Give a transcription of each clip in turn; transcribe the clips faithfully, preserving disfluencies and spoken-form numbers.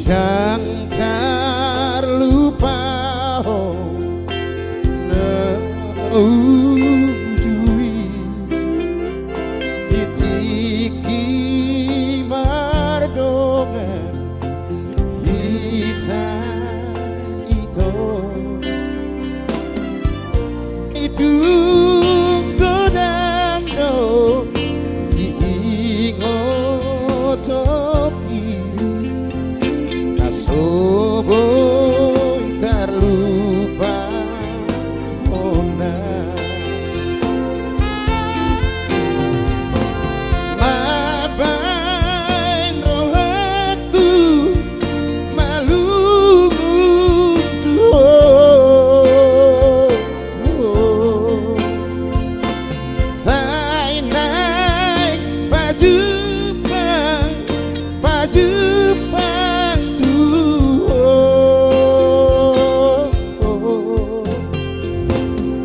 Ndang tarlupa ho na ujui di tingki mardongan hita ito. Itung godang do siingot topi na so boi tarlupa hona. Mambaen rohangku malungun tu ho. Sai naeng pajumpang, pajumpang tu ho.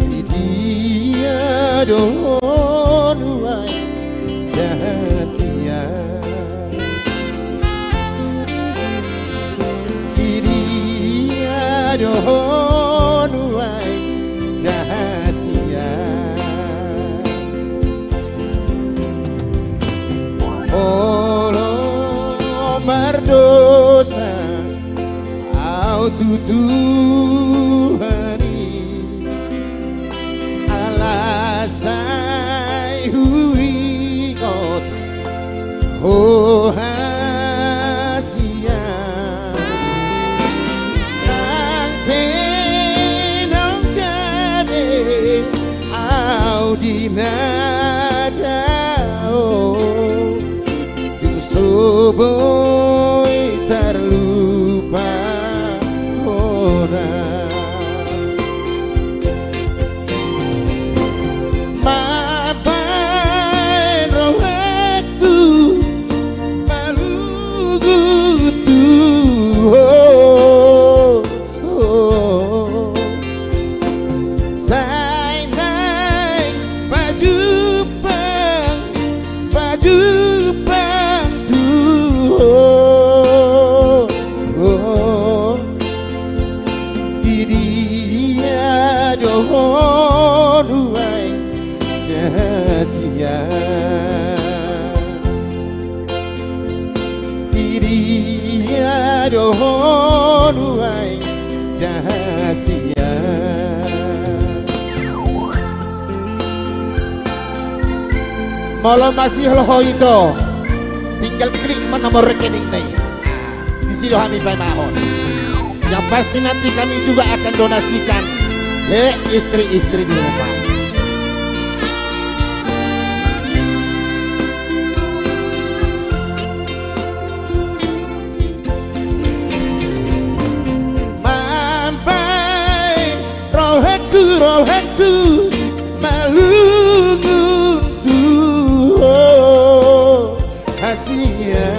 Di dia do ho nuaeng jaha sian? Di dia do ho nuaeng jaha sian? Olo mardosa au tu Tuhan i, alai sai huingot ho hasian. Nang pe naung gabe au di na dao, tung so boi tarlupa hona. Mambaen rohangku malungun tu ho. Sai naeng pajumpang, pajumpang tu ho. Di dia do ho nuaeng jaha sian? Di dia do ho nuaeng jaha sian? Molo masih olo ho ito, tinggal klik ma nomor rekening na i. Disi do hami paimahon. Yang pasti nanti kami juga akan donasikan ke istri-istri di rumah. Mambaen rohangku, rohangku malungun tu ho hasian.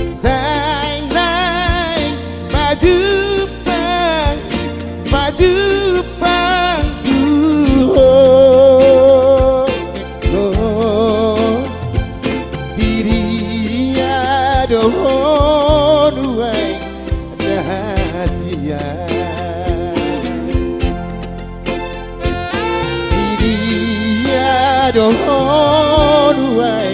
Sai naeng pajumpang, pajumpang tu ho. Di dia do ho nuaeng jaha sian? Di dia do ho nuaeng